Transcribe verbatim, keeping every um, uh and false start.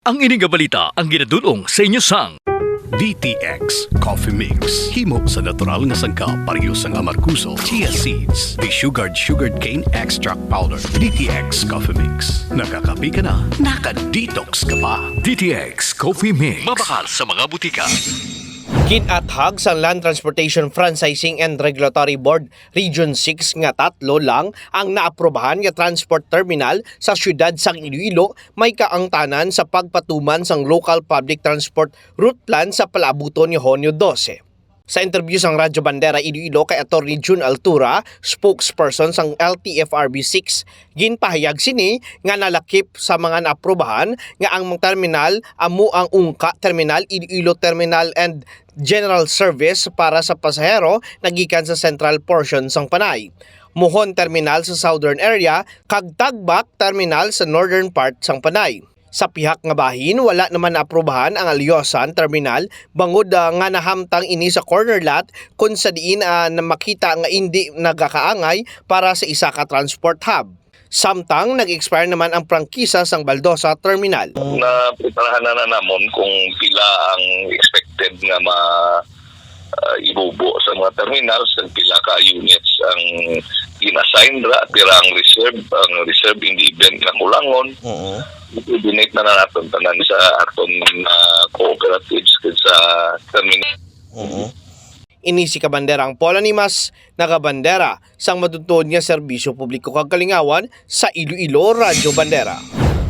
Ang ini nga balita ang ginadul-ong sa inyo sang D T X Coffee Mix. Himo sa natural nga sangkap, pareho sang amargoso, chia seeds, desugared sugarcane extract powder. D T X Coffee Mix. Nakakape ka na, naka-detox ka pa. D T X Coffee Mix. Mabakal sa mga butika. Gin-athag sang Land Transportation Franchising and Regulatory Board Region six nga tatlo lang ang naaprubahan nga transport terminal sa siyudad sang Iloilo, may kaangtanan sa pagpatuman sang Local Public Transport Route Plan sa palaabuton nga Hunyo dose. Sa interview sang Radyo Bandera Iloilo kay Attorney Jun Altura, spokesperson sang L T F R B six, ginpahayag sini nga nalakip sa mga naaprubahan nga ang terminal amo ang Ungka Terminal, Iloilo Terminal and General Service para sa pasahero nagikan sa central portion sang Panay, Mohon Terminal sa southern area, kag Tagbak Terminal sa northern part sang Panay. Sa pihak nga bahin, wala naman naaprubahan ang Alyosan Terminal bangod, ah, nga nahamtang ini sa corner lot, kun sa diin, ah, na makita nga indi nagakaangay para sa isa ka transport hub. Samtang nag-expire naman ang prangkisa sang Baldosa Terminal. Na preparahan na, na namon kung pila ang expected nga ma ah, ibubo sa mga terminals, ang pila ka units ang in-assign ra, pila ang reserve, ang reserve in the event na kulangon. Oo. I-coordinate na, na naton tanan sa aton, ah, cooperatives sa terminal. Oo. Ini si Kabanderang Paul Animas, nagabandera sang madudtuon nga serbisyo publiko kag kalingawan sa Iloilo Radyo Bandera.